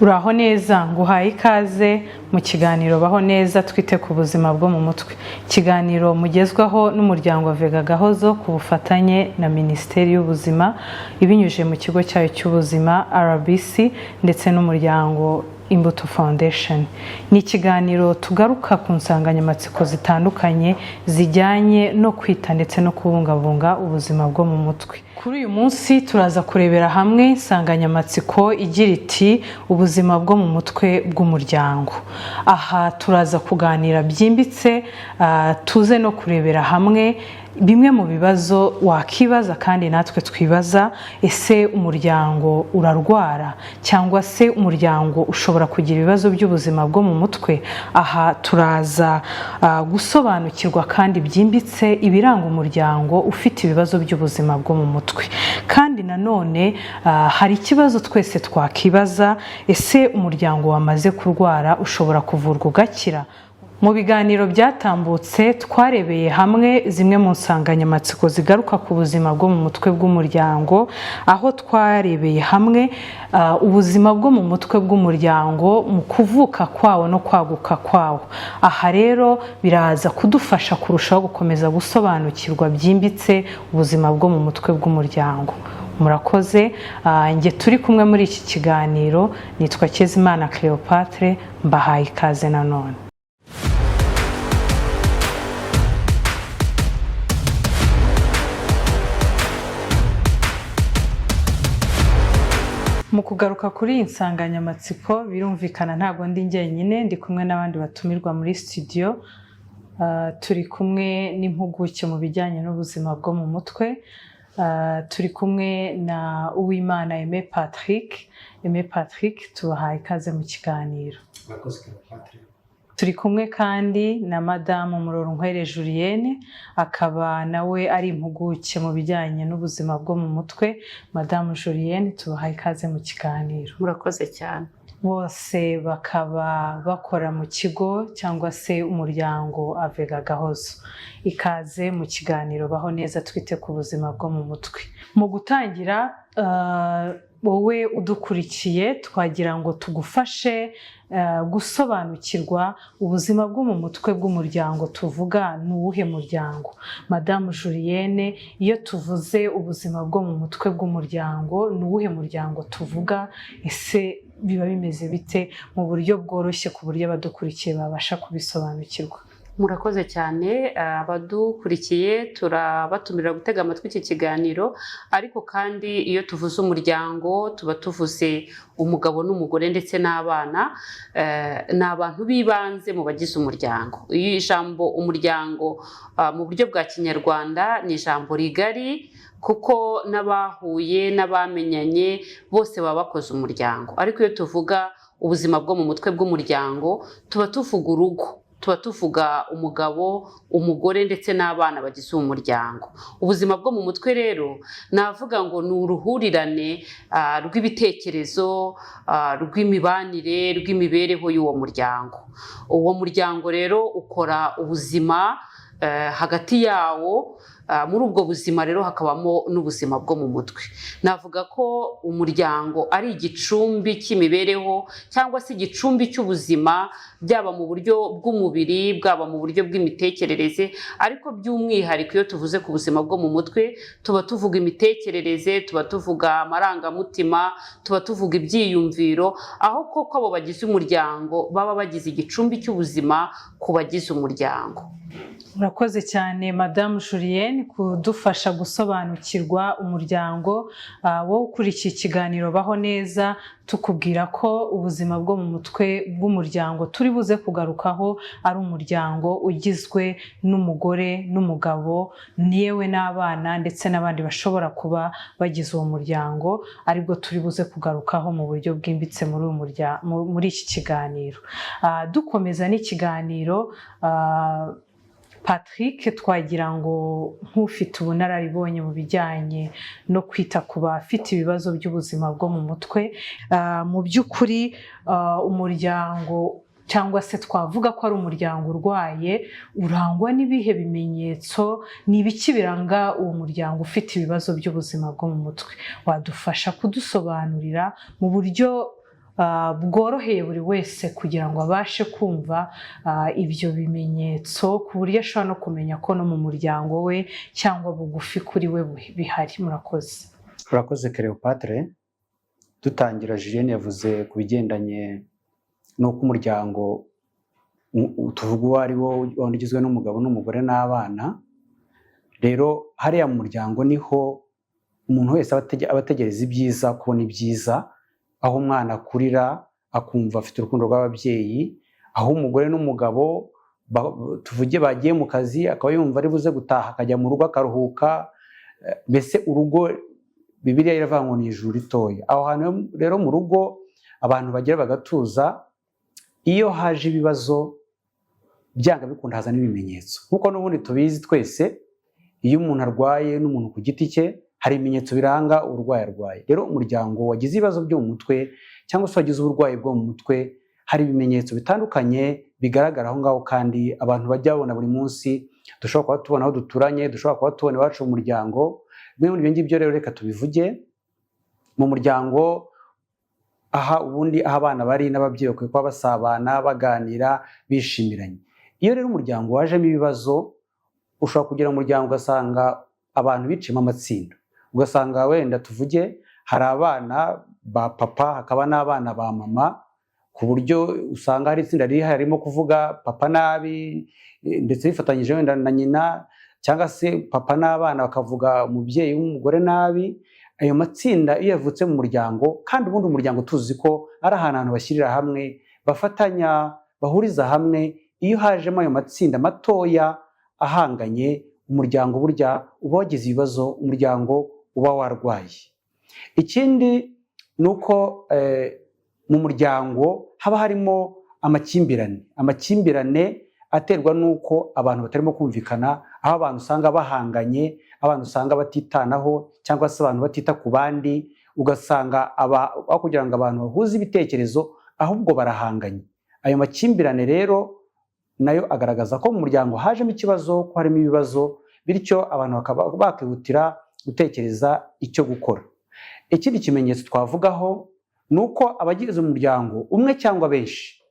Uraho neza, nguhaye ikaze mu kiganiro Baho Neza, twite ku buzima bwo mu mutwe, ikiganiro mugezwaho n'umuryango Avega Gahozo ku bufatanye na Minisiteri y'Ubuzima ibinyujije mu kigo cyayo cy'ubuzima RBC ndetse n'umuryango Imbuto Foundation. Ni ikiganiro tugaruka ku nsanganyamatsiko zitandukanye zijyanye no kwita ndetse no kubungabunga ubuzima bwo mu mutwe. Kuri uyu munsi turaza kurebera hamwe insanganyamatsiko igira iti: "Ubuzima bwo mu mutwe bw'umuryango." Aha turaza kuganira byimbitse, tuze no kurebera hamwe bimwe mu bibazo wakibaza kandi natwe twibaza: ese umuryango urarwara, cyangwa se umuryango ushobora kugira ibibazo by'ubuzima bwo mu mutwe? Aha turaza gusobanukirwa kandi byimbitse ibiranga umuryango ufite ibibazo by'ubuzima bwo mu mutwe. Kandi nanone hari ikibazo twese twakibaza: ese umuryango wamaze kurwara ushobora kuvurwa ugakira? Mu biganiro byatambutse twarebeye hamwe zimwe mu nsanganyamatsiko zigaruka ku buzima bwo mu mutwe bw'umuryango, aho twarebeye hamwe ubuzima bwo mu mutwe bw'umuryango mu kuvuka kwawo no kwaguka kwawo. Aha rero biraza kudufasha kurushaho gukomeza gusobanukirwa byimbitse ubuzima bwo mu mutwe bw'umuryango. Murakoze. Njye turi kumwe muri iki kiganiro nitwa Kezimana Cleopatre, mbahaye ikaze nanone. Mu kugaruka kuri iyi nsanganyamatsiko, birumvikana ntabwo ndi njyenyine, ndi kumwe n'abandi batumirwa muri studio. Turi kumwe n'impuguke mu bijyanye n'ubuzima bwo mu mutwe. Turi kumwe na Uwimana Aime Patrick. Aime Patrick, tubahaye ikaze mu kiganiro. Murakoze, Cleopatre. Turi kumwe kandi na Madamu Murorunkwere Julienne, akaba nawe ari impuguke mu bijyanye n'ubuzima bwo mu mutwe. Madamu Julienne, tubahaye ikaze mu kiganiro. Murakoze cyane. Bose bakaba bakora mu kigo cyangwa se umuryango Avega Gahozo. Ikaze mu kiganiro Baho Neza, twite ku buzima bwo mu mutwe. Mu gutangira, wowe udukurikiye, twagira ngo tugufashe gusobanukirwa ubuzima bwo mu mutwe bw'umuryango tuvuga ni uwuhe muryango. Madamu Julienne, iyo tuvuze ubuzima bwo mu mutwe bw'umuryango, ni uwuhe muryango tuvuga? Ese biba bimeze bite mu buryo bworoshye, ku buryo abadukurikiye babasha kubisobanukirwa? Murakoze cyane. Abadukurikiye turabatumira gutega amatwi iki kiganiro. Ariko kandi iyo tuvuze umuryango tuba tuvuze umugabo n'umugore ndetse n'abana. Ni abantu b'ibanze mu bagize umuryango. Iyo ijambo umuryango mu buryo bwa Kinyarwanda ni ijambo rigari, kuko n'abahuye n'abamenyanye bose baba bakoze umuryango. Ariko iyo tuvuga ubuzima bwo mu mutwe bw'umuryango tuba tuvuga urugo, tuba tuvuga umugabo, umugore ndetse n'abana bagize uwo muryango. Ubuzima bwo mu mutwe rero navuga ngo ni uruhurirane rw'ibitekerezo, rw'imibanire, rw'imibereho y'uwo muryango. Uwo muryango rero ukora ubuzima hagati yawo. Muri ubwo buzima rero hakabamo n'ubuzima bwo mu mutwe. Navuga ko umuryango ari igicumbi cy'imibereho cyangwa se igicumbi cy'ubuzima, byaba mu buryo bw'umubiri, bwaba mu buryo bw'imitekerereze. Ariko by'umwihariko iyo tuvuze ku buzima bwo mu mutwe tuba tuvuga imitekerereze, tuba tuvuga amarangamutima, tuba tuvuga ibyiyumviro, aho koko abo bagize umuryango baba bagize igicumbi cy'ubuzima ku bagize umuryango. Murakoze cyane, Madamu Julienne, kudufasha gusobanukirwa umuryango. Wowe ukurikiye ikiganiro Baho Neza, tukubwira ko ubuzima bwo mu mutwe bw'umuryango turi buze kugarukaho ari umuryango ugizwe n'umugore n'umugabo, yewe n'abana ndetse n'abandi bashobora kuba bagize uwo muryango, aribwo turi buze kugarukaho mu buryo bwimbitse muri uyu muri iki kiganiro. Dukomeza n'ikiganiro, Patrick, twagira ngo nk'ufite ubunararibonye mu bijyanye no kwita ku bafite ibibazo by'ubuzima bwo mu mutwe, mu by'ukuri umuryango cyangwa se twavuga ko ari umuryango urwaye urangwa n'ibihe bimenyetso? Ni ibiki biranga uwo muryango ufite ibibazo by'ubuzima bwo mu mutwe? Wadufasha kudusobanurira mu buryo bworoheye buri wese kugira ngo abashe kumva ibyo bimenyetso, ku buryo ashobora no kumenya ko no mu muryango we cyangwa bugufi kuri we bihari. Murakoze. Urakoze, Cleopatre. Dutangira, Julienne yavuze ku bigendanye n'uko umuryango tuvuga uwo ari wo, wundi ugizwe n'umugabo n'umugore n'abana. Rero hariya mu muryango niho umuntu wese aba ategereza ibyiza, kubona ibyiza, aho umwana akurira akumva afite urukundo rw'ababyeyi, aho umugore n'umugabo tuvuge bagiye mu kazi, akaba yumva ari buze gutaha akajya mu rugo akaruhuka. Mbese urugo, Bibiliya iravuga ngo ni ijuru ritoya. Aho hantu rero mu rugo abantu bagera bagatuza, iyo haje ibibazo, byanga bikunda haza n'ibimenyetso, kuko n'ubundi tubizi twese, iyo umuntu arwaye n'umuntu ku giti cye, hari ibimenyetso biranga uburwayi arwaye. Rero umuryango wagize ibibazo byo mu mutwe cyangwa se wagize uburwayi bwo mu mutwe, hari ibimenyetso bitandukanye bigaragara aho ngaho, kandi abantu bajya babona buri munsi, dushobora kuba tubona aho duturanye, dushobora kuba tubona iwacu mu muryango. Bimwe muri ibyo ngibyo rero reka tubivuge. Mu muryango, aha ubundi aho abana bari n'ababyeyi bakwiye kuba basabana, baganira, bishimiranye. Iyo rero umuryango wajemo ibibazo, ushobora kugera mu muryango ugasanga abantu biciyemo amatsinda, ugasanga wenda tuvuge hari abana ba papa, hakaba n'abana ba mama, ku buryo usanga hari itsinda riri harimo kuvuga papa nabi, ndetse bifatanyije wenda na nyina, cyangwa se papa n'abana bakavuga umubyeyi w'umugore nabi. Ayo matsinda iyo yavutse mu muryango, kandi ubundi umuryango tuzi ko ari ahantu abantu bashyirira hamwe, bafatanya, bahuriza hamwe, iyo hajemo ayo matsinda matoya ahanganye, umuryango burya uba wagize ibibazo, umuryango uba warwaye. Ikindi ni uko mu muryango haba harimo amakimbirane, amakimbirane aterwa n'uko abantu batarimo kumvikana, aho abantu usanga bahanganye, abantu usanga batitanaho, cyangwa se abantu batita ku bandi, ugasanga aho kugira ngo abantu bahuze ibitekerezo, ahubwo barahanganye. Ayo makimbirane rero nayo agaragaza ko mu muryango hajemo ikibazo, ko harimo ibibazo, bityo abantu bakaba bakihutira gutekereza icyo gukora. Ikindi kimenyetso twavugaho ni uko abagize umuryango umwe cyangwa benshi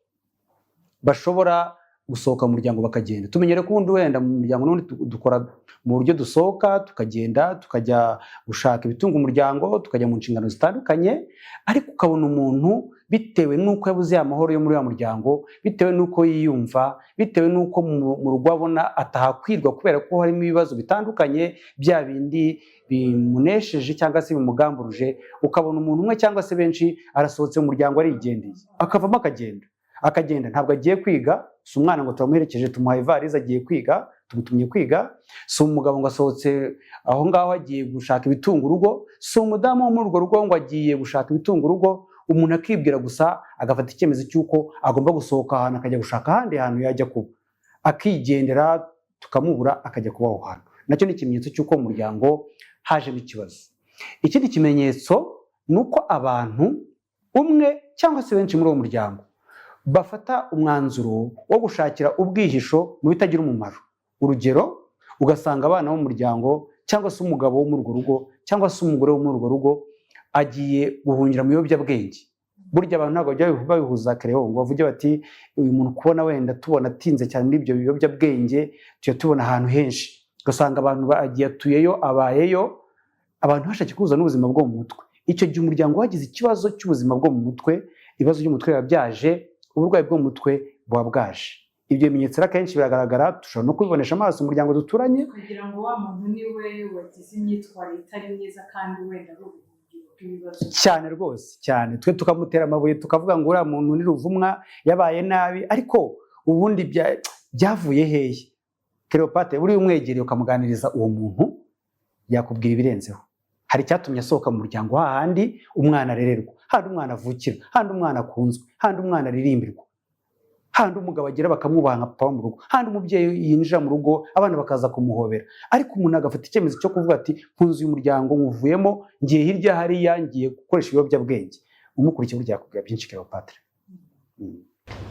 bashobora gusohoka mu muryango bakagenda. Tumenyere ko ubundi wenda mu muryango n'ubundi dukora mu buryo dusohoka tukagenda, tukajya gushaka ibitunga umuryango, tukajya mu nshingano zitandukanye, ariko ukabona umuntu, bitewe n'uko yabuze amahoro yo muri wa muryango, bitewe n'uko yiyumva, bitewe n'uko mu rugo abona atahakwirwa kubera ko harimo ibibazo bitandukanye, bya bindi bimunesheje cyangwa se bimugamburuje, ukabona umuntu umwe cyangwa se benshi arasohotse mu muryango, arigendeye, akavamo akagenda. Akagenda ntabwo agiye kwiga, si umwana ngo turamuherekeje, tumuhaye ivarize agiye kwiga, tumutumye kwiga, si umugabo ngo asohotse aho ngaho agiye gushaka ibitunga urugo, si umudamu wo muri urwo rugo ngo agiye gushaka ibitunga urugo. Umuntu akibwira gusa, agafata icyemezo cy'uko agomba gusohoka ahantu akajya gushaka ahandi hantu yajya kuba, akigendera, tukamubura, akajya kuba aho hantu. Nacyo ni ikimenyetso cy'uko mu muryango hajemo ikibazo. Ikindi kimenyetso ni uko abantu umwe cyangwa se benshi muri uwo muryango bafata umwanzuro wo gushakira ubwihisho mu bitagira umumaro. Urugero, ugasanga abana b'umuryango, cyangwa se umugabo wo muri urwo rugo, cyangwa se umugore wo muri urwo rugo, agiye guhungira mu biyobyabwenge. Burya abantu ntabwo bajya babihuza kare ngo bavuge bati: "Uyu muntu kubona wenda tubona atinze cyane muri ibyo biyobyabwenge, tujya tubona ahantu henshi", ugasanga abantu bagiye, atuyeyo, abayeyo, abantu bashaka kuza n'ubuzima bwo mu mutwe. Icyo gihe umuryango wagize ikibazo cy'ubuzima bwo mu mutwe, ibibazo by'umutwe biba byaje, uburwayi bwo mu mutwe buba bwaje. Ibyo bimenyetso rero akenshi biragaragara, dushobora no kubibonesha amaso umuryango duturanye. Kugira ngo wa muntu niwe wagize imyitwarire itari myiza, kandi wenda ari ubuhungiro bw'ibibazo. Cyane rwose, cyane. Twe tukamutera amabuye, tukavuga ngo uriya muntu ni ruvumwa, yabaye nabi, ariko ubundi byavuye hehe? Cleopatre, buriya umwegereye ukamuganiriza, uwo muntu yakubwira ibirenzeho. Hari icyatumye asohoka mu muryango, hahandi umwana arererwa, handi umwana avukira, handi umwana akunzwe, handi umwana aririmbirwa, handi umugabo agera bakamwubaha nka papa wo mu rugo, handi umubyeyi yinjira mu rugo abana bakaza kumuhobera, ariko umuntu agafata icyemezo cyo kuvuga ati: "Nkunze uyu muryango, nywuvuyemo, ngiye hirya hariya, ngiye gukoresha ibiyobyabwenge." Umukurikiye burya yakubwira byinshi, Cleopatre.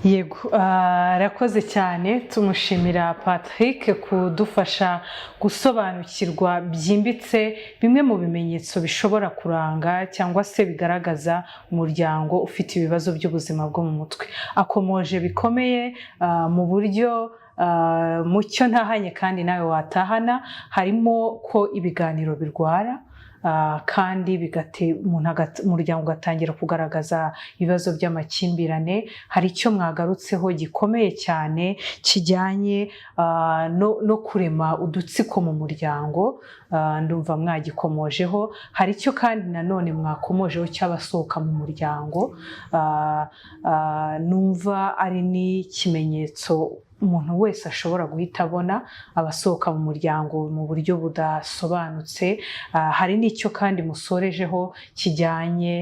Yego, arakoze cyane. Tumushimira Patrick kudufasha gusobanukirwa byimbitse bimwe mu bimenyetso bishobora kuranga cyangwa se bigaragaza umuryango ufite ibibazo by'ubuzima bwo mu mutwe. Akomoje bikomeye mu buryo mucyo ntahanye kandi nawe watahana, harimo ko ibiganiro birwara, kandi umuryango ugatangira kugaragaza ibibazo by'amakimbirane. Hari icyo mwagarutseho gikomeye cyane kijyanye no kurema udutsiko mu muryango, ndumva mwagikomojeho. Hari icyo kandi nanone mwakomojeho cy'abasohoka mu muryango, numva ari n'ikimenyetso umuntu wese ashobora guhita abona, abasohoka mu muryango mu buryo budasobanutse. Hari n'icyo kandi musorejeho kijyanye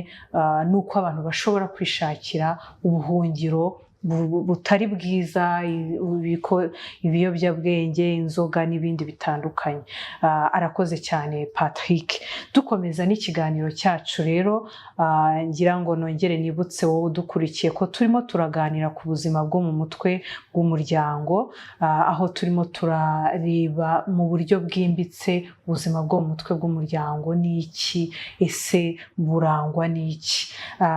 n'uko abantu bashobora kwishakira ubuhungiro butari bwiza, ibiyobyabwenge, inzoga n'ibindi bitandukanye. Arakoze cyane Patrick. Dukomeza n'ikiganiro cyacu rero, ngira ngo nongere nibutse wowe udukurikiye ko turimo turaganira ku buzima bwo mu mutwe bw'umuryango, aho turimo turareba mu buryo bwimbitse ubuzima bwo mu mutwe bw'umuryango ni iki, ese burangwa n'iki?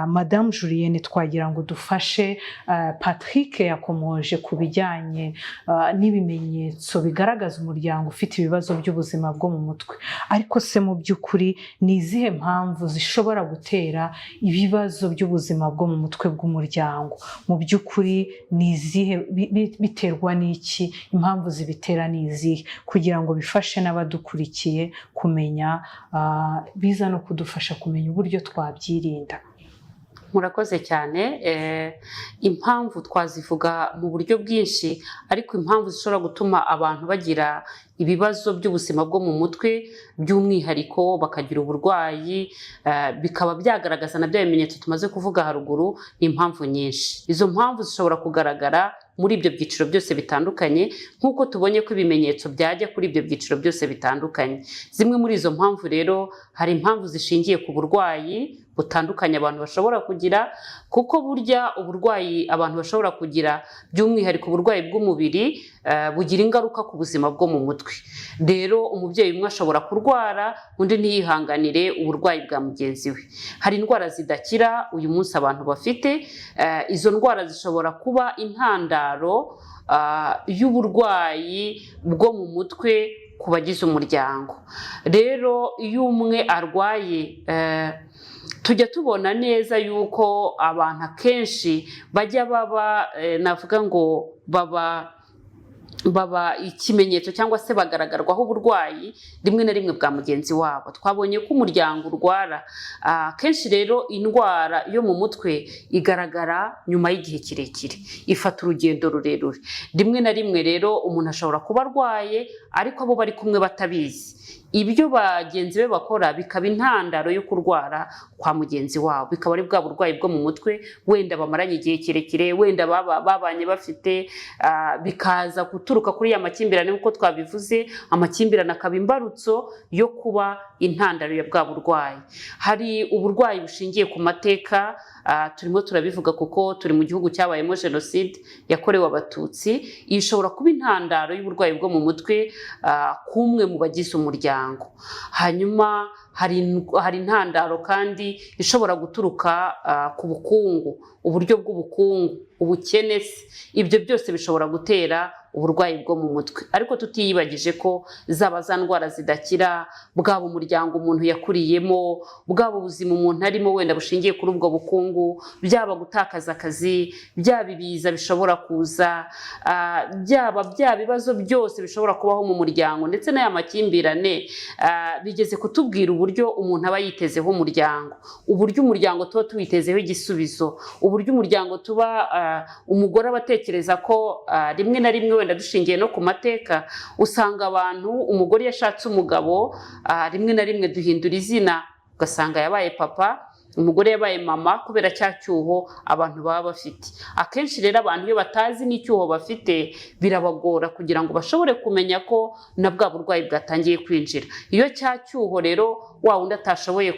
Madamu Julienne, twagira ngo dufashe. Patrick yakomoje ku bijyanye n'ibimenyetso bigaragaza umuryango ufite ibibazo by'ubuzima bwo mu mutwe, ariko se mu by'ukuri ni izihe mpamvu zishobora gutera ibibazo by'ubuzima bwo mu mutwe bw'umuryango? Mu by'ukuri ni izihe? Biterwa n'iki? Impamvu zibitera ni izihe? Kugira ngo bifashe n'abadukurikiye kumenya, biza no kudufasha kumenya uburyo twabyirinda. Murakoze cyane. Impamvu twazivuga mu buryo bwinshi, ariko impamvu zishobora gutuma abantu bagira ibibazo by'ubuzima bwo mu mutwe, by'umwihariko bakagira uburwayi, bikaba byagaragaza na bya bimenyetso tumaze kuvuga haruguru, ni impamvu nyinshi. Izo mpamvu zishobora kugaragara muri ibyo byiciro byose bitandukanye, nk'uko tubonye ko ibimenyetso byajya kuri ibyo byiciro byose bitandukanye. Zimwe muri izo mpamvu rero, hari impamvu zishingiye ku burwayi butandukanye abantu bashobora kugira, kuko burya uburwayi abantu bashobora kugira, by'umwihariko uburwayi bw'umubiri, bugira ingaruka ku buzima bwo mu mutwe. Rero umubyeyi umwe ashobora kurwara, undi ntiyihanganire uburwayi bwa mugenzi we. Hari indwara zidakira uyu munsi abantu bafite. Izo ndwara zishobora kuba intandaro y'uburwayi bwo mu mutwe ku bagize umuryango. Rero iyo umwe arwaye, tujya tubona neza yuko abantu akenshi bajya baba, navuga ngo baba ikimenyetso cyangwa se bagaragarwaho uburwayi rimwe na rimwe bwa mugenzi wabo. Twabonye ko umuryango urwara kenshi. Rero indwara yo mu mutwe igaragara nyuma y'igihe kirekire, ifata urugendo rurerure. Rimwe na rimwe rero umuntu ashobora kuba arwaye, ariko abo bari kumwe batabizi. Ibyo bagenzi be bakora bikaba intandaro yo kurwara kwa mugenzi wabo, bikaba ari bwa burwayi bwo mu mutwe wenda bamaranye igihe kirekire, wenda babanye bafite, bikaza guturuka kuri ya makimbirane nk'uko twabivuze, amakimbirane akaba imbarutso yo kuba intandaro ya bwa burwayi. Hari uburwayi bushingiye ku mateka. Turimo turabivuga kuko turi mu gihugu cyabayemo Jenoside yakorewe Abatutsi. Iyi ishobora kuba intandaro y'uburwayi bwo mu mutwe k'umwe mu bagize umuryango. Hanyuma hari intandaro kandi ishobora guturuka ku bukungu, uburyo bw'ubukungu, ubukene se, ibyo byose bishobora gutera uburwayi bwo mu mutwe. Ariko tutiyibagije ko zaba za ndwara zidakira, bwaba umuryango umuntu yakuriyemo, bwaba ubuzima umuntu arimo wenda bushingiye kuri ubwo bukungu, byaba gutakaza akazi, byaba ibiza bishobora kuza, byaba bya bibazo byose bishobora kubaho mu muryango, ndetse n'aya makimbirane, bigeze kutubwira uburyo umuntu aba yitezeho umuryango, uburyo umuryango tuba tuwitezeho igisubizo, uburyo umuryango tuba, umugore aba atekereza ko, rimwe na rimwe wenda dushingiye no ku mateka, usanga abantu, umugore iyo ashatse umugabo, rimwe na rimwe duhindura izina, ugasanga yabaye papa, umugore yabaye mama, kubera cya cyuho abantu baba bafite. Akenshi rero abantu iyo batazi n'icyuho bafite, birabagora kugira ngo bashobore kumenya ko na bwa burwayi bwatangiye kwinjira. Iyo cya cyuho rero wa wundi atashoboye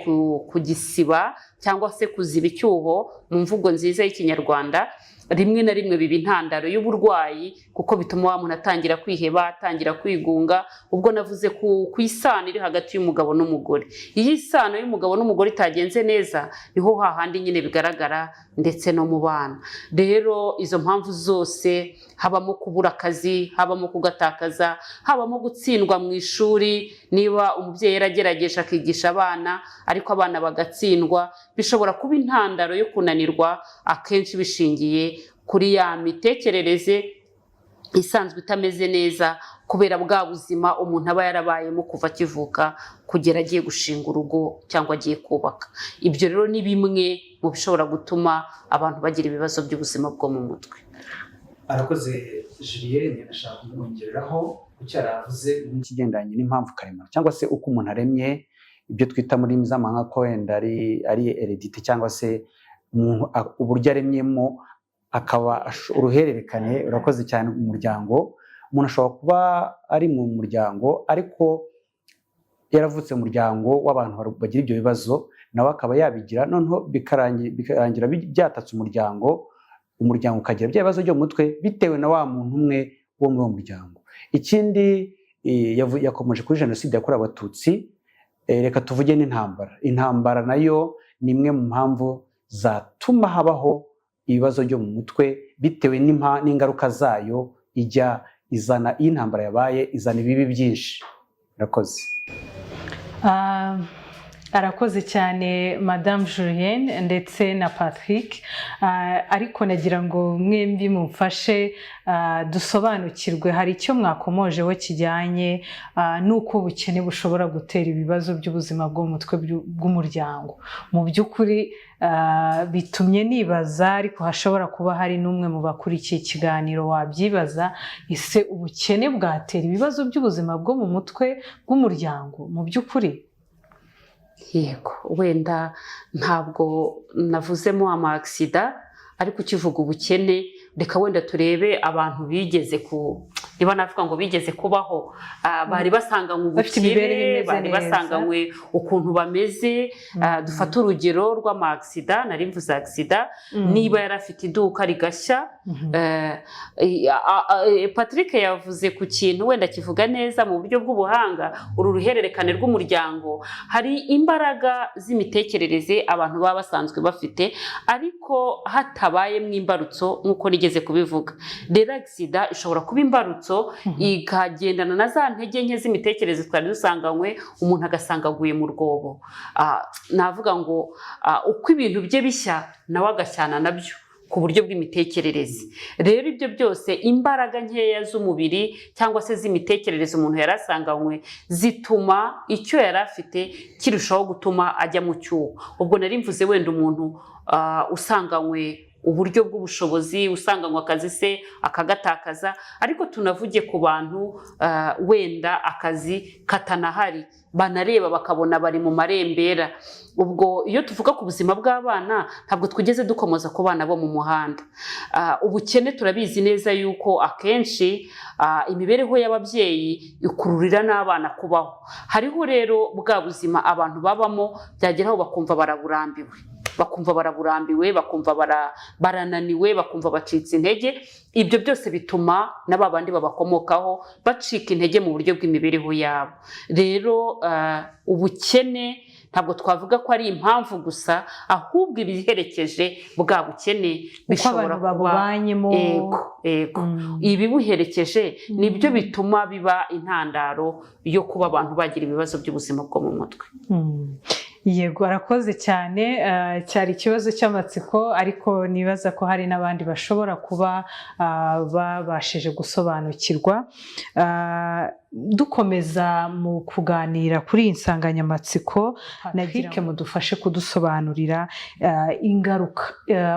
kugisiba. cyangwa se kuziba icyuho mu mvugo nziza y'Ikinyarwanda, rimwe na rimwe biba intandaro y'uburwayi, kuko bituma wa muntu atangira kwiheba, atangira kwigunga. Ubwo navuze ku isano iri hagati y'umugabo n'umugore. Iyo isano y'umugabo n'umugore itagenze neza, niho hahandi nyine bigaragara ndetse no mu bana. Rero izo mpamvu zose, habamo kubura akazi, habamo kugatakaza, habamo gutsindwa mu ishuri. Niba umubyeyi yaragerageje akigisha abana ariko abana bagatsindwa, bishobora kuba intandaro yo kunanirwa, akenshi bishingiye kuri ya mitekerereze isanzwe itameze neza, kubera bwa buzima umuntu aba yarabayemo kuva akivuka kugera agiye gushinga urugo cyangwa agiye kubaka. Ibyo rero ni bimwe mu bishobora gutuma abantu bagira ibibazo by'ubuzima bwo mu mutwe. Arakoze Julienne. Ashaka kumwongereraho ku cyo yaravuze. Ikigendanye n'impamvu karemano cyangwa se uko umuntu aremye, ibyo twita muri ndimi z'amahanga ko wenda ari hérédité, cyangwa se umuntu uburyo aremyemo, akaba uruhererekane. Urakoze cyane. Mu muryango, umuntu ashobora kuba ari mu muryango ariko yaravutse mu muryango w'abantu bagira ibyo bibazo, nawe akaba yabigira, noneho bikarangira byatatse umuryango, umuryango ukagira bya bibazo byo mu mutwe bitewe na wa muntu umwe wo muri uwo muryango. Ikindi, yakomeje kuri Jenoside yakorewe Abatutsi. Reka tuvuge n'intambara. Intambara nayo ni imwe mu mpamvu zatuma habaho ibibazo byo mu mutwe, bitewe n'ingaruka zayo ijya izana. Iyo intambara yabaye, izana ibibi byinshi. Murakoze. Arakoze cyane Madame Julienne ndetse na Patrick. Ariko nagira ngo mwembi mumfashe dusobanukirwe. Hari icyo mwakomojeho kijyanye n'uko ubukene bushobora gutera ibibazo by'ubuzima bwo mu mutwe bw'umuryango. Mu by'ukuri bitumye nibaza, ariko hashobora kuba hari n'umwe mu bakurikiye ikiganiro wabyibaza: ese ubukene bwatera ibibazo by'ubuzima bwo mu mutwe bw'umuryango mu by'ukuri? Yego, wenda ntabwo navuzemo ama accident, ariko ukivuga ubukene, reka wenda turebe abantu bigeze ku, niba navuga ngo bigeze kubaho, bari basanganywe Bafite imibereho ubukire, imeze bari neza. basanganywe ukuntu bameze. Dufate urugero rw'ama accident, nari mvuze accident, niba yari afite iduka rigashya. Patrick yavuze ku kintu wenda kivuga neza mu buryo bw'ubuhanga, uru ruhererekane rw'umuryango. Hari imbaraga z'imitekerereze abantu baba basanzwe bafite, ariko hatabayemo imbarutso nk'uko nigeze kubivuga. Rero accident ishobora kuba imbarutso, ikagendana na za ntege nke z'imitekerereze twari dusanganywe, umuntu agasanga aguye mu rwobo. Navuga ngo uko ibintu bye bishya, nawe agashyana nabyo ku buryo bw'imitekerereze. Rero ibyo byose, imbaraga nkeya z'umubiri cyangwa se z'imitekerereze umuntu yari asanganywe, zituma icyo yari afite kirushaho gutuma ajya mu cyuho. Ubwo nari mvuze wenda umuntu usanganywe uburyo bw'ubushobozi, usanganywe akazi se akagatakaza, ariko tunavuge ku bantu wenda akazi katanahari, banareba bakabona bari mu marembera. Ubwo iyo tuvuga ku buzima bw'abana, ntabwo twigeze dukomoza ku bana bo mu muhanda. Ubukene turabizi neza yuko akenshi imibereho y'ababyeyi ikururira n'abana kubaho. Hariho rero bwa buzima abantu babamo, byageraho bakumva baraburambiwe, bakumva baraburambiwe, bakumva barananiwe, bakumva bacitse intege. Ibyo byose bituma na ba bandi babakomokaho bacika intege mu buryo bw'imibereho yabo. Rero ubukene ntabwo twavuga ko ari impamvu gusa, ahubwo ibiherekeje bwa bukene Uko bishobora abantu kuba babubanyemo. Yego. Ibibuherekeje nibyo bituma biba intandaro yo kuba abantu bagira ibibazo by'ubuzima bwo mu mutwe. Yego, arakoze cyane. Cyari ikibazo cy'amatsiko, ariko nibaza ko hari n'abandi bashobora kuba babashije gusobanukirwa. Dukomeza mu kuganira kuri iyi nsanganyamatsiko, nagira mudufashe kudusobanurira ingaruka,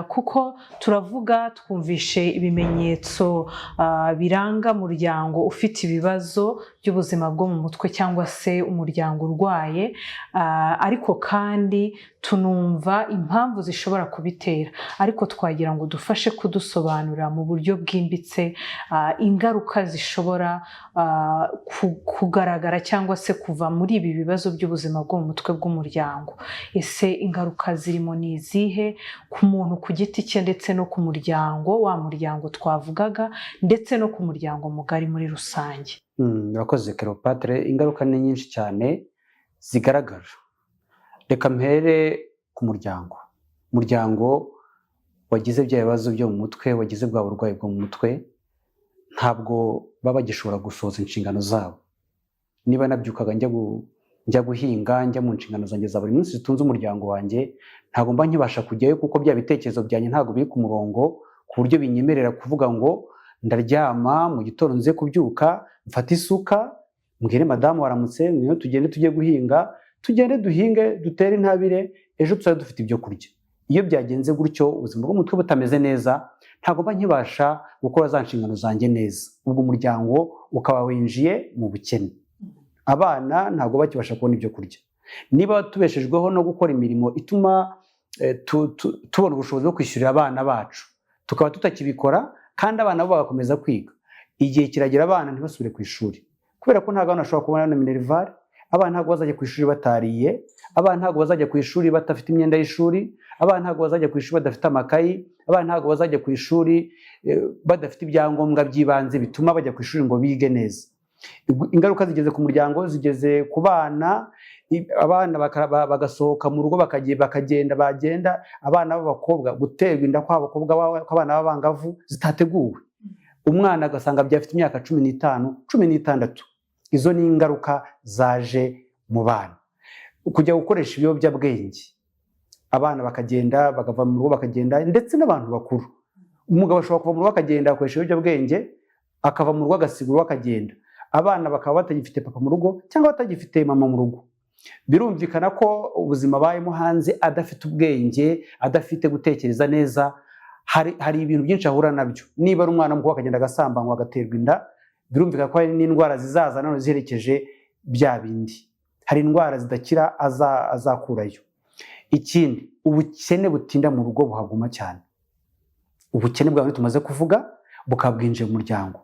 kuko turavuga twumvishe ibimenyetso biranga umuryango ufite ibibazo by'ubuzima bwo mu mutwe cyangwa se umuryango urwaye, ariko Ariko kandi tunumva impamvu zishobora kubitera, ariko twagira ngo dufashe kudusobanurira mu buryo bwimbitse ingaruka zishobora kugaragara cyangwa se kuva muri ibi bibazo by'ubuzima bwo mu mutwe bw'umuryango. Ese ingaruka zirimo ni izihe ku muntu ku giti cye, ndetse no ku muryango, wa muryango twavugaga, ndetse no ku muryango mugari muri rusange? Urakoze Cleopatre. Ingaruka ni nyinshi cyane zigaragara. Reka mpere ku muryango. Umuryango wagize bya bibazo byo mu mutwe, wagize bwa burwayi bwo mu mutwe, ntabwo baba bagishobora gusohoza inshingano zabo. Niba nabyukaga njya guhinga, njya mu nshingano zanjye za buri munsi zitunze umuryango wanjye, ntabwo mba nkibasha kujyayo, kuko bya bitekerezo byanjye ntabwo biri ku murongo ku buryo binyemerera kuvuga ngo ndaryama, mu gitondo nze kubyuka mfate isuka, mbwire madamu waramutse, ngwino tugende tujye guhinga, tugende duhinge, dutere intabire, ejo tuzabe dufite ibyo kurya. Iyo byagenze gutyo, ubuzima bwo mu mutwe butameze neza, ntabwo mba nkibasha gukora za nshingano zanjye neza. Ubwo umuryango ukaba winjiye mu bukene, abana ntabwo bakibasha kubona ibyo kurya. Niba tubeshejweho no gukora imirimo ituma tubona ubushobozi bwo kwishyurira abana bacu, tukaba tutakibikora, kandi abana bo bagakomeza kwiga, igihe kiragera abana ntibasubire ku ishuri, kubera ko ntabwo abana bashobora kubona na minerval. Abana ntabwo bazajya ku ishuri batariye, abana ntabwo bazajya ku ishuri badafite imyenda y'ishuri, abana ntabwo bazajya ku ishuri badafite amakayi, abana ntabwo bazajya ku ishuri badafite ibyangombwa by'ibanze bituma bajya ku ishuri ngo bige neza. Ingaruka zigeze ku muryango, zigeze ku bana. Abana bagasohoka mu rugo, bakagenda, bagenda, abana b'abakobwa guterwa inda kw'abakobwa, kw'abana b'abangavu zitateguwe, umwana agasanga byafite imyaka 15, 16. Izo ni ingaruka zaje mu bana. Kujya gukoresha ibiyobyabwenge, abana bakagenda, bakava mu rugo bakagenda, ndetse n'abantu bakuru. Umugabo ashobora kuva mu rugo akagenda agakoresha ibiyobyabwenge, akava mu rugo, agasiga urugo akagenda, abana bakaba batagifite papa mu rugo cyangwa batagifite mama mu rugo. Birumvikana ko ubuzima abayemo hanze, adafite ubwenge, adafite gutekereza neza, hari ibintu byinshi ahura nabyo. Niba ari umwana w'umukobwa, akagenda agasambanywa, agaterwa inda, birumvikana ko hari n'indwara zizaza nanone ziherekeje bya bindi. Hari indwara zidakira azakurayo. Ikindi, ubukene butinda mu rugo, buhaguma cyane. Ubukene bwawe tumaze kuvuga bukaba bwinjiye mu muryango.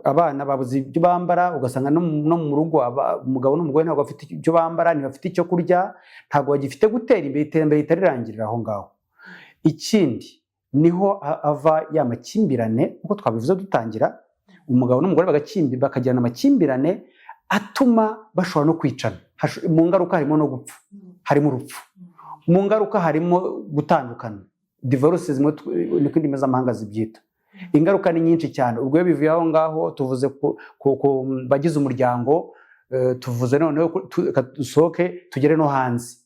Abana babuze ibyo bambara, ugasanga no mu rugo umugabo n'umugore ntabwo bafite ibyo bambara, ntibafite icyo kurya, ntabwo bagifite gutera imbere, iterambere ritari aho ngaho. Ikindi, niho ava ya makimbirane nk'uko twabivuze dutangira. Umugabo n'umugore bakagirana amakimbirane atuma bashobora no kwicana. Mu ngaruka harimo no gupfa, harimo urupfu. Mu ngaruka harimo gutandukana, divorce zimwe niko indimi z'amahanga zibyita. Ingaruka ni nyinshi cyane. Ubwo iyo bivuye aho ngaho, tuvuze ku bagize umuryango, tuvuze noneho reka dusohoke tugere no hanze.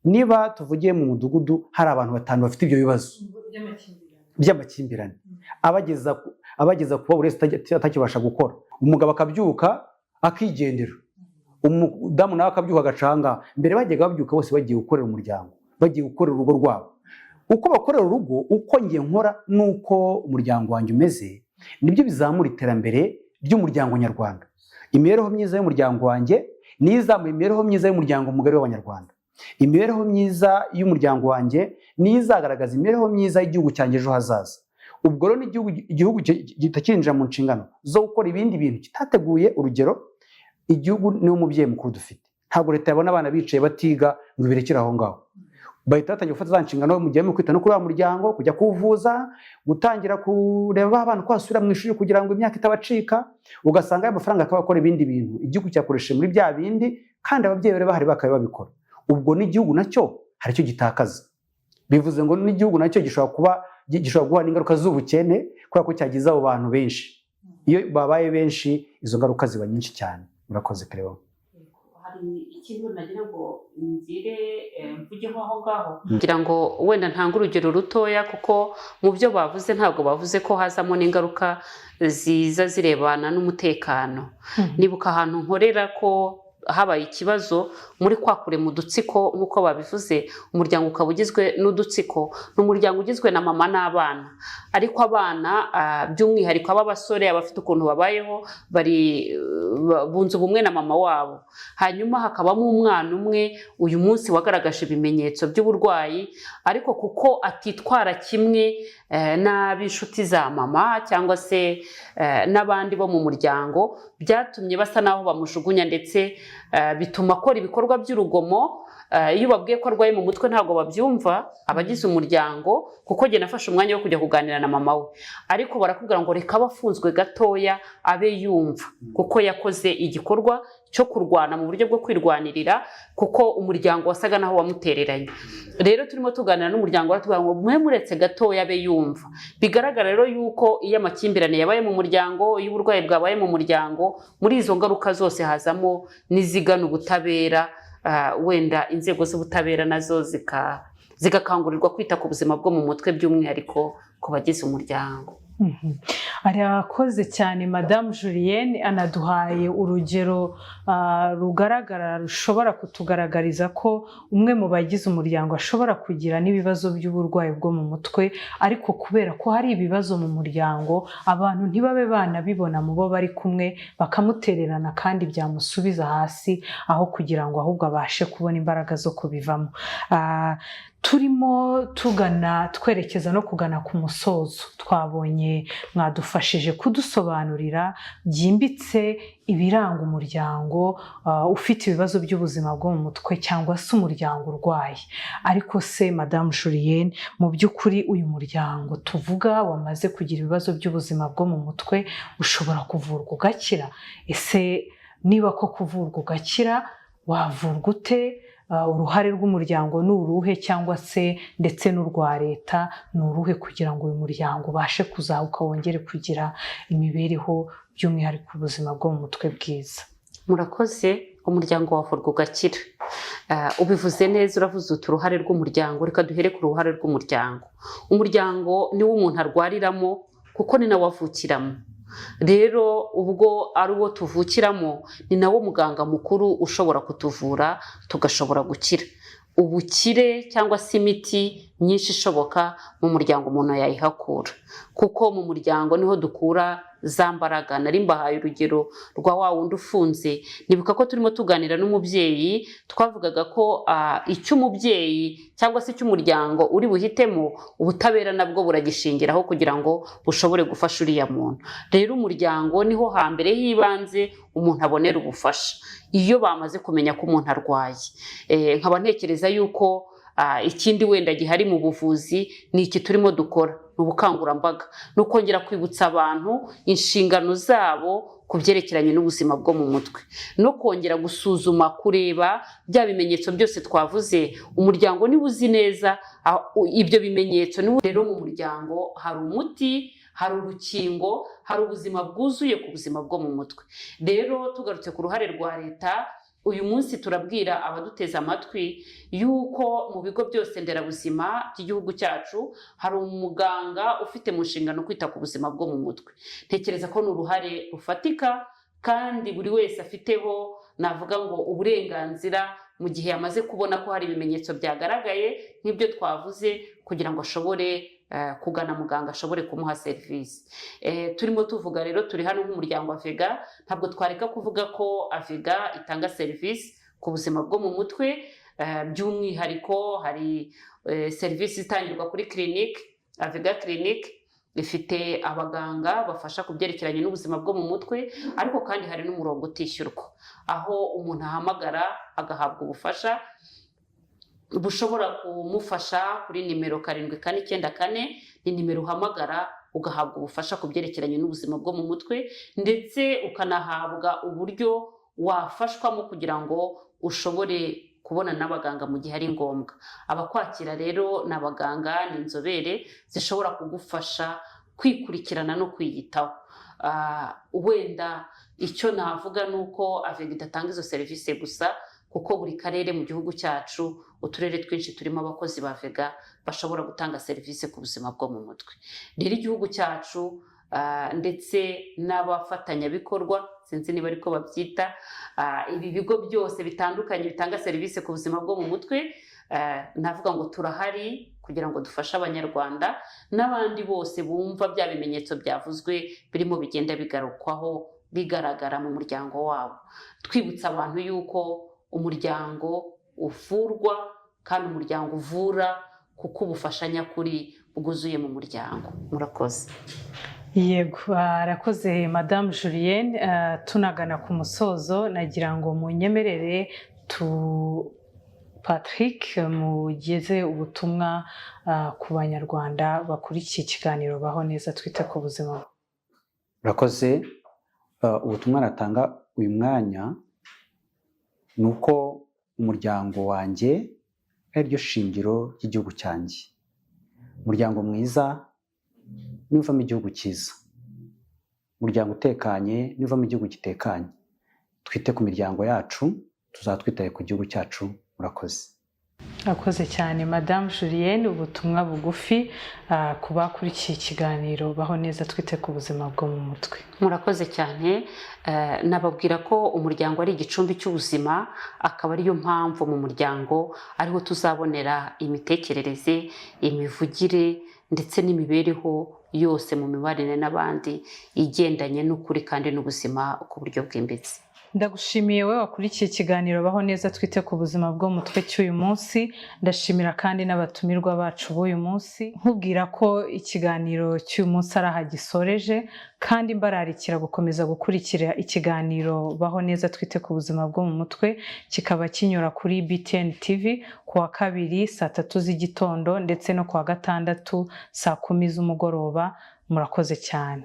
Niba tuvugiye mu mudugudu hari abantu batanu bafite ibyo bibazo by'amakimbirane abageza kuba buri wese atakibasha gukora, umugabo akabyuka akigendera, umudamu nawe akabyuka agacanga. Mbere bajyaga babyuka bose bagiye gukorera umuryango, bagiye gukorera urugo rwabo. Uko bakorera urugo, uko njye nkora n'uko umuryango wanjye umeze, nibyo bizamura iterambere ry'umuryango nyarwanda. Imibereho myiza y'umuryango wanjye niyo izamura imibereho myiza y'umuryango mugari w'Abanyarwanda. Imibereho myiza y'umuryango wanjye niyo izagaragaza imibereho myiza y'igihugu cyanjye ejo hazaza. Ubwo rero igihugu gihita cyinjira mu nshingano zo gukora ibindi bintu kitateguye. Urugero, igihugu niwo mubyeyi mukuru dufite. Ntabwo leta yabona abana bicaye batiga ngo ibirekere aho ngaho. Bahita batangira gufata za nshingano mu gihe kwita no kuri wa muryango, kujya kuwuvuza, gutangira kureba ba bana ko basubira mu ishuri kugira ngo imyaka itabacika. Ugasanga ayo mafaranga akaba akora ibindi bintu igihugu cyakoresheje muri bya bindi, kandi ababyeyi bari bahari bakaba babikora. Ubwo n'igihugu nacyo hari icyo gitakaza. Bivuze ngo n'igihugu nacyo gishobora kuba gishobora guhura n'ingaruka z'ubukene, kubera ko cyagize abo bantu benshi. Iyo babaye benshi, izo ngaruka ziba nyinshi cyane. Murakoze, Cleo. Hari ikintu nagira ngo ngire mvugeho aho ngaho, kugira ngo wenda ntange urugero rutoya, kuko mu byo bavuze ntabwo bavuze ko hazamo n'ingaruka ziza zirebana n'umutekano. Nibuka ahantu nkorera ko habaye ikibazo muri kwa kure mu dutsiko nk'uko babivuze, umuryango ukaba ugizwe n'udutsiko. Ni umuryango ugizwe na mama n'abana. Ariko abana, by'umwihariko ab'abasore, abafite ukuntu babayeho, bari bunze ubumwe na mama wabo. Hanyuma hakabamo umwana umwe uyu munsi wagaragaje ibimenyetso by'uburwayi, ariko kuko atitwara kimwe n'ab'inshuti za mama cyangwa se n'abandi bo mu muryango, byatumye basa n'aho bamujugunya, ndetse bituma akora ibikorwa by'urugomo. Iyo ubabwiye ko arwaye mu mutwe ntabwo babyumva abagize umuryango, kuko njye nafashe umwanya wo kujya kuganira na mama we, ariko barakubwira ngo reka abe afunzwe gatoya abe yumva, kuko yakoze igikorwa cyo kurwana mu buryo bwo kwirwanirira, kuko umuryango wasaga naho wamutereranye. Rero turimo tuganira n'umuryango, baratubwira ngo mwe muretse gatoya abe yumva. Bigaragara rero yuko iyo amakimbirane yabaye mu muryango, iyo uburwayi bwabaye mu muryango, muri izo ngaruka zose hazamo n'izigana ubutabera. Wenda inzego z'ubutabera nazo zigakangurirwa kwita ku buzima bwo mu mutwe, by'umwihariko ku bagize umuryango. Arakoze cyane Madamu Julienne, anaduhaye urugero rugaragara rushobora kutugaragariza ko umwe mu bagize umuryango ashobora kugira n'ibibazo by'uburwayi bwo mu mutwe, ariko kubera ko hari ibibazo mu muryango, abantu ntibabe banabibona mu bo bari kumwe, bakamutererana, kandi byamusubiza hasi aho kugira ngo ahubwo abashe kubona imbaraga zo kubivamo. Turimo tugana, twerekeza no kugana ku musozo. Twabonye mwadufashije kudusobanurira byimbitse ibiranga umuryango ufite ibibazo by'ubuzima bwo mu mutwe cyangwa se umuryango urwaye. Ariko se Madamu Julienne, mu by'ukuri uyu muryango tuvuga wamaze kugira ibibazo by'ubuzima bwo mu mutwe ushobora kuvurwa ugakira? Ese niba ko kuvurwa ugakira, wavurwa ute? Uruhare rw'umuryango ni uruhe, cyangwa se ndetse n'urwa leta ni uruhe, kugira ngo uyu muryango ubashe kuzahuka, wongere kugira imibereho, by'umwihariko ubuzima bwo mu mutwe bwiza? Murakoze. Umuryango wavurwa ugakira. Ubivuze neza, uravuze uti uruhare rw'umuryango. Reka duhere ku ruhare rw'umuryango. Umuryango niwo umuntu arwariramo, kuko ni nawo avukiramo. Rero ubwo ari uwo tuvukiramo, ni nawo muganga mukuru ushobora kutuvura tugashobora gukira. Ubukire cyangwa se imiti myinshi ishoboka mu muryango umuntu yayihakura, kuko mu muryango niho dukura za mbaraga. Nari mbahaye urugero rwa wa wundi ufunze. Nibuka ko turimo tuganira n'umubyeyi, twavugaga ko icyo umubyeyi cyangwa se icy'umuryango uri buhitemo, ubutabera nabwo buragishingiraho kugira ngo bushobore gufasha uriya muntu. Rero umuryango niho hambere h'ibanze umuntu abonera ubufasha iyo bamaze kumenya ko umuntu arwaye. Nkaba ntekereza yuko ikindi wenda gihari mu buvuzi ni iki turimo dukora, ni ubukangurambaga, ni ukongera kwibutsa abantu inshingano zabo ku byerekeranye n'ubuzima bwo mu mutwe, no kongera gusuzuma, kureba bya bimenyetso byose twavuze. Umuryango niba uzi neza ibyo bimenyetso. Rero mu muryango hari umuti, hari urukingo, hari ubuzima bwuzuye ku buzima bwo mu mutwe. Rero tugarutse ku ruhare rwa leta, uyu munsi turabwira abaduteze amatwi yuko mu bigo byose nderabuzima by'igihugu cyacu hari umuganga ufite mu nshingano kwita ku buzima bwo mu mutwe. Ntekereza ko ni uruhare rufatika kandi buri wese afiteho, navuga ngo uburenganzira, mu gihe yamaze kubona ko hari ibimenyetso byagaragaye nk'ibyo twavuze, kugira ngo ashobore kugana muganga, ashobore kumuha serivisi. Turimo tuvuga rero, turi hano nk'umuryango AVEGA, ntabwo twareka kuvuga ko AVEGA itanga serivisi ku buzima bwo mu mutwe. By'umwihariko hari serivisi itangirwa kuri clinique AVEGA. Clinique ifite abaganga bafasha ku byerekeranye n'ubuzima bwo mu mutwe, ariko kandi hari n'umurongo utishyurwa aho umuntu ahamagara agahabwa ubufasha bushobora kumufasha kuri nimero 7494. Ni nimero uhamagara ugahabwa ubufasha ku byerekeranye n'ubuzima bwo mu mutwe, ndetse ukanahabwa uburyo wafashwamo kugira ngo ushobore kubona n'abaganga mu gihe ari ngombwa. Abakwakira rero ni abaganga, ni inzobere zishobora kugufasha kwikurikirana no kwiyitaho. Wenda icyo navuga ni uko AVEGA idatanga izo serivisi gusa, kuko buri karere mu gihugu cyacu, uturere twinshi turimo abakozi ba AVEGA bashobora gutanga serivisi ku buzima bwo mu mutwe. Rero igihugu cyacu ndetse n'abafatanyabikorwa, sinzi niba ariko babyita, ibi bigo byose bitandukanye bitanga serivisi ku buzima bwo mu mutwe. Navuga ngo turahari kugira ngo dufashe Abanyarwanda n'abandi bose bumva bya bimenyetso byavuzwe birimo bigenda bigarukwaho, bigaragara mu muryango wabo. Twibutsa abantu yuko umuryango uvurwa kandi umuryango uvura, kuko ubufasha nyakuri bwuzuye mu muryango. Murakoze. Yego, arakoze Madamu Julienne. Tunagana ku musozo, nagira ngo munyemerere tu Patrick mugeze ubutumwa ku Banyarwanda bakurikiye ikiganiro Baho Neza Twite ku Buzima. Urakoze. Ubutumwa natanga uyu mwanya ni uko umuryango wanjye ari ryo shingiro ry'igihugu cyanjye. Umuryango mwiza niwo uvamo igihugu cyiza, umuryango utekanye niwo uvamo igihugu gitekanye. Twite ku miryango yacu, tuzaba twitaye ku gihugu cyacu. Murakoze. Akoze cyane Madamu Julienne. Ubutumwa bugufi ku bakurikiye ikiganiro Baho Neza Twite ku Buzima bwo mu Mutwe. Murakoze cyane. Nababwira ko umuryango ari igicumbi cy'ubuzima, akaba ariyo mpamvu mu muryango ariho tuzabonera imitekerereze, imivugire ndetse n'imibereho yose mu mibanire n'abandi igendanye n'ukuri kandi n'ubuzima ku buryo bwimbitse. Ndagushimiye wowe wakurikiye ikiganiro Baho Neza Twite ku Buzima bwo mu Mutwe cy'uyu munsi. Ndashimira kandi n'abatumirwa bacu b'uyu munsi, nkubwira ko ikiganiro cy'uyu munsi ari aha gisoreje, kandi mbararikira gukomeza gukurikira ikiganiro Baho Neza Twite ku Buzima bwo mu Mutwe, kikaba kinyura kuri BTN TV ku wa kabiri saa 3 z'igitondo ndetse no ku wa gatandatu saa 10 z'umugoroba. Murakoze cyane.